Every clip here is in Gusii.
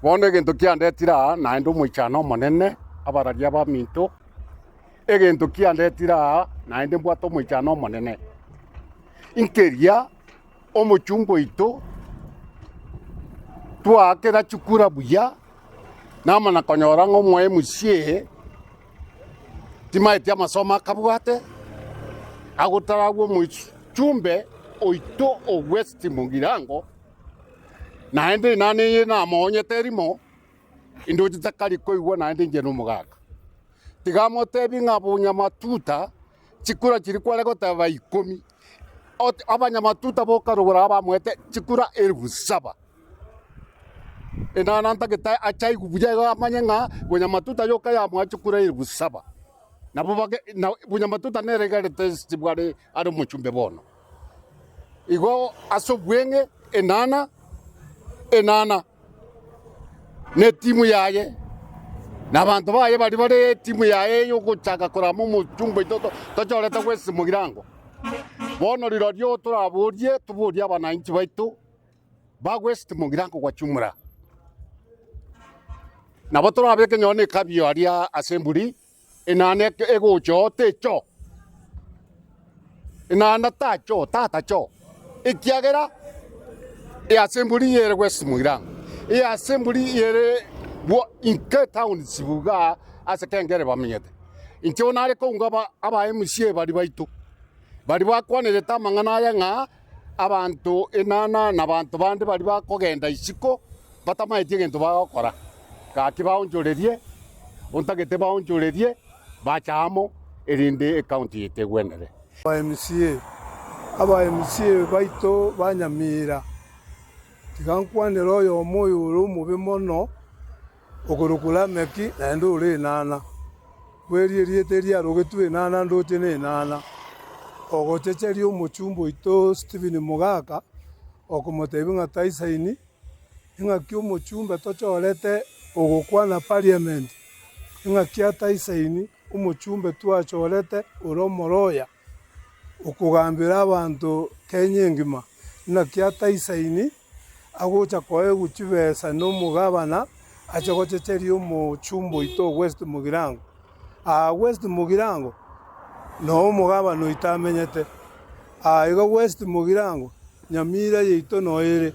Bono egento kiandetire aa naende omoichano omonene, abararia abaminto, egento kiandetire aa naende mbwate omoichano omonene, nkeria omochumba oito twaakera chikura buya, namana konyora ng'a omo MCA timaeti amasomo akabwate, agotaragwa omochumbe oito o West Mugirango. Naende inani eye namoonyete erimo, indoche takari koigwa naende inche nomogaka. Tiga amotebi ng'a bonyamatuta chikura chiria kware goteba ikomi, ot abanyamatuta boka rogoro aba bamoete chikura elfu saba. Inana ntagete ache aigwe buya igo amanye ng'a bonyamatuta yoka yamoa chikura elfu saba. Nabo bage na bonyamatuta nere igarete are are omochumbe bono. Igo ase obweng'e enana enana netimu yaye, na abanto baye baria bare etimu yaye y'ogochaka korama omochumba oito to- tochorete West Mugirango. Bono rirorio toraborie toborie abananchi baito ba West Mugirango kwa jumla. Nabo torabeke nonye na ekabio aria ase emburi. Enana egocha oo techo, enana tacho tatacho, ekiagera easemburi ere West Mugirango, easemburi ere bwo inke etown igaa ase Kengere bamenyete. Inche bono nare kounga aba aba MCA baria baito, baria bakwanerete amang'ana aya ng'a abanto enana na abanto bande baria bakogenda isiko. Batamaeti egento bagokora, gaki baonchorerie, ontagete baonchorerie, bache amo, erinde ecounty yaito egwenere. Aba MCA, aba MCA baito ba Nyamira, tiga nkwanere oyomo oyo ore omobe mono, okorokwa Lameki naende ore enana. Bweria erieta eria arogetwe enana ndoche nenana, ogochecheria omochumba oito Stephen Mogaka, okomotebia ng'a taisaini. Ing'aki omochumbe tochorete ogokwana parliament, ing'aki ataisaini omochumbe twachorete ore omoroya okogambera abanto Kenya engima, naki ataisaini agocha koegwa chibesa na omogabana ache gochecheria omochumbe oito o West Mugirango. Aa West Mugirango noo omogabana oito amenyete, aa iga West Mugirango Nyamira yaito noo ere,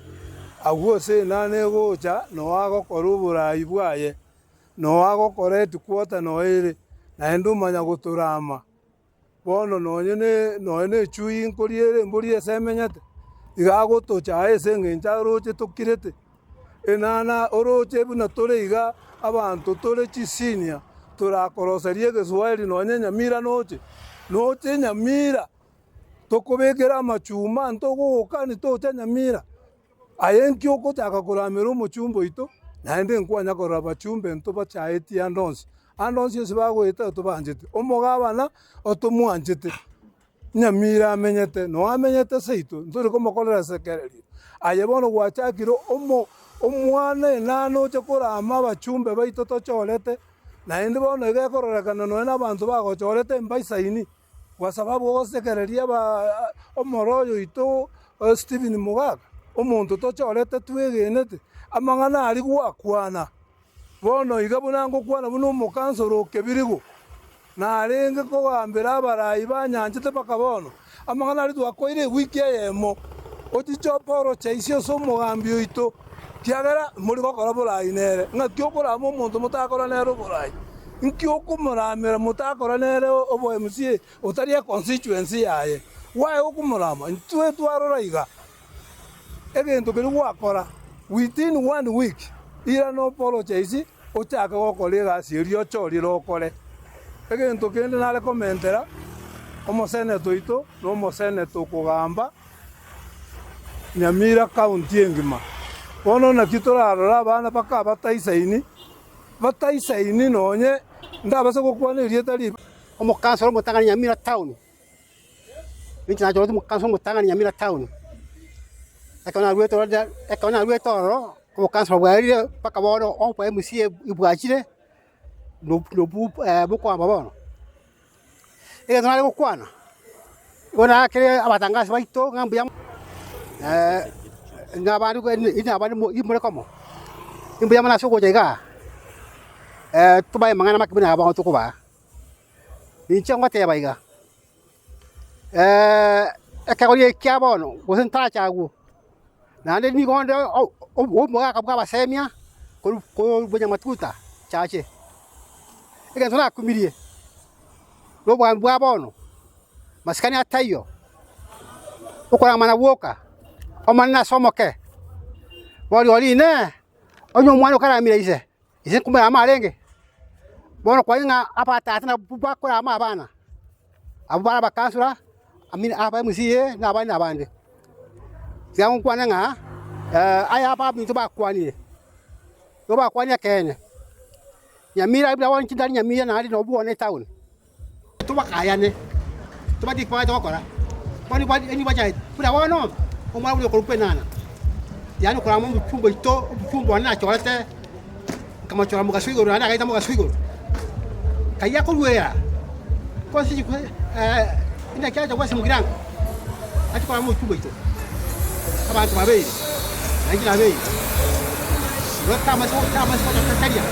agwo ase enana egocha noo agokora oboraai bwaye, noo agokora headquarter noo ere, naende omanya gotorama. Bono nonye ne nonye ne echui nkoria ere embori ase emenyete, iga agotocha aye ase eng'encho aroche tokirete. Enana oroche buna tore iga abanto tore chisinia, torakoroseria egeswaeri nonye Nyamira noche, noche Nyamira. Tokobekera amachuma ntogogokani tocha nyamira, aye nki ogochaka koramera omochumba oito? Naende nkwanya korora abachumbe ntobachaeti ande onsi, ande onsi ase bagoeta tobanchete. Omogabana otomwanchete, nyamira amenyete, noo amenyete seito ntori komokorera sekererio. Aye bono gwachakire omo omwana enana oche korama abachumbe baito tochorete, naende bono iga ekororekana nonya na abanto bagochorete mbaisaini. Kwa sababu ogosekereria omoro oyo oito Stephen Mogaka, omonto tochorete twegenete, amang'ana aria gwakwana, bono iga buna ngokwana buna omokansoro o Kebirigo, narenge kogambera abarai banyanchete mpaka bono, amang'ana aria twakoire ewiki eyemo, ochiche oporoche ase omogambi oito. Ekiagera mori gokora borai nere, ng'aki okorama omonto motakora nere oborai? Inki okomoramera motakora nere obo MCA otari econstituency yaye? Why okomorama? Intwe twarora iga, egento keria gwakora within one week irana opologize ochake gokora egasi eria ochorire okore. Egento kende nare komentera, omosenetor oito na omosenetor okogamba. Nyamira county engima. Bono naki torarore abana baka bataisaini, bataisaini nonye ndabase gokwana erieta ribe. Omokansoro omotang'ani Nyamira town, ninche nachorete omokansoro omotang'ani Nyamira town, ekero naruete ororo ekero naruete ororo, obokansoro bwaerire mpaka bono obo MCA bwachire, nobu bokoamba bono. Egento nare gokwana, igo naakere abatangasi baito ng'a mbuya ng'a abande ime more komo. Imbuya mono ase ogocha igaa, tobae amang'ana make buna aya tokobaa. Inche ngoteba iga, ekegori eke kia bono gose ntarachagwa, naende nigo onde omogaka bwa abasemia korwa korwa nyamatuta chache. Egento nakumirie, na obwango bwa bono, masikani ataiyo, okoramana gwoka, omonene ase omoke, boria oria inee, onye omwana okaramire ise, ise nkomorama arenge? Bono kwanyora ng'a abatata nabwo bakorama abana, abwo bare abakansula, aba MCA na abande na abande. Tiga nkwane ng'a aya abaminto bakwanire, nigo bakwanire ekeene. Nyamira buna bono inche ntari Nyamira naende nobwo bono etown. Tobakayane, tobatigie eki bagachia gokora, bono nigo bachaete, buna bono, omwana buna okorokwa enana, yaani okorama omochumba oito, omochumba one nachorete, nkamochora mogaso igoro naende agaeta mogaso igoro, kayia akoruera, konsi inaki acha goesa mogirango, ache korama omochumba oito, abanto babeire, na inche nabeire, igo tamanyeti tamanyeti gototeteria,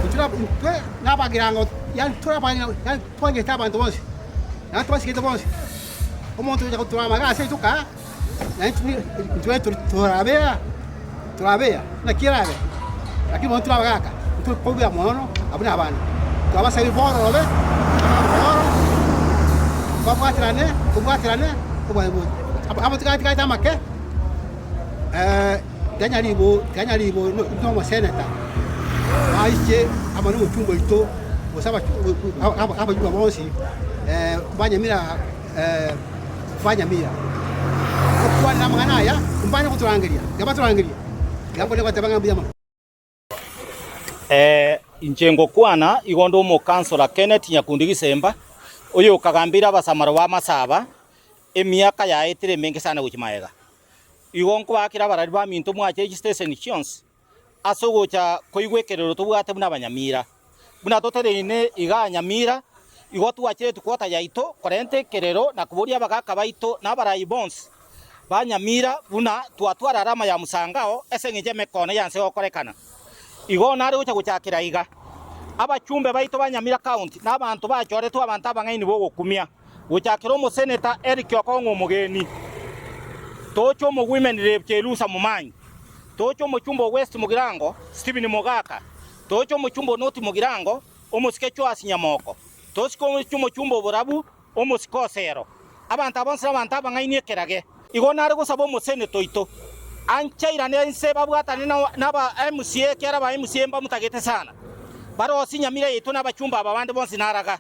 intwe na intwe nabagirango yaani tore abagirango yaani twangete abanto bonsi, naende twasigete bonsi, omonto ogocha gotura amaga ase etuka, naintwe intwe torabea torabea naki erabe, lakini bono tore abagaka, intwe kobua mono abwo na abande, twabasaire bororobe, bororo, babwaterane tobwaterane abatigatigate amake tianyaribo tianyaribo intwe omoseneta, baiche amo na omochumba oito gose abachumba bonsi banyamira banyamira. Gokwana amang'ana aya, mbanye gotorangeria, tiga batorangerie, tiga nkone goteba ng'a mbuya mono. Inche ngokwana igo nde omokansora Kenneth Nyakundi Gisemba, oyokagambire abasamaro b'amasaba emiaka yaetire emenge sana gochia magega. Igo nkobaakera abarari baminto mwache chistation chionsi ase ogocha koigwa ekerero tobwate buna abanyamira. Buna totereine igaa Nyamira, igo twachire etukwota yaito korenta ekerero na koboria abagaaka baito na abarai bonsi ba Nyamira buna twatwara alama ya mosangao ase engencho y'emekono y'anse gokorekana. Igo nare gocha gochakera iga, abachumbe baito ba Nyamira County na abanto bachoretwe abanto abang'aini b'ogokumia, gochakera omoseneta Eric Okong'o Omogeni, toche omowomen rep Cherusa Momanyi, toche omochumbe o West Mugirango Stephen Mogaka, toche omochumbe o North Mugirango omosike Joash Nyamoko, tosike omochumbe o Borabu omosike Osero. Abanto aba bonsi nabanto abang'aini ekerage. Igo nare gosaba omoseneto oito anchairane inse babwatane naba MCA ekiagera aba MCA mbamotagete sana. Barosie nyamira yaito na abachumba aba bande bonsi naraga.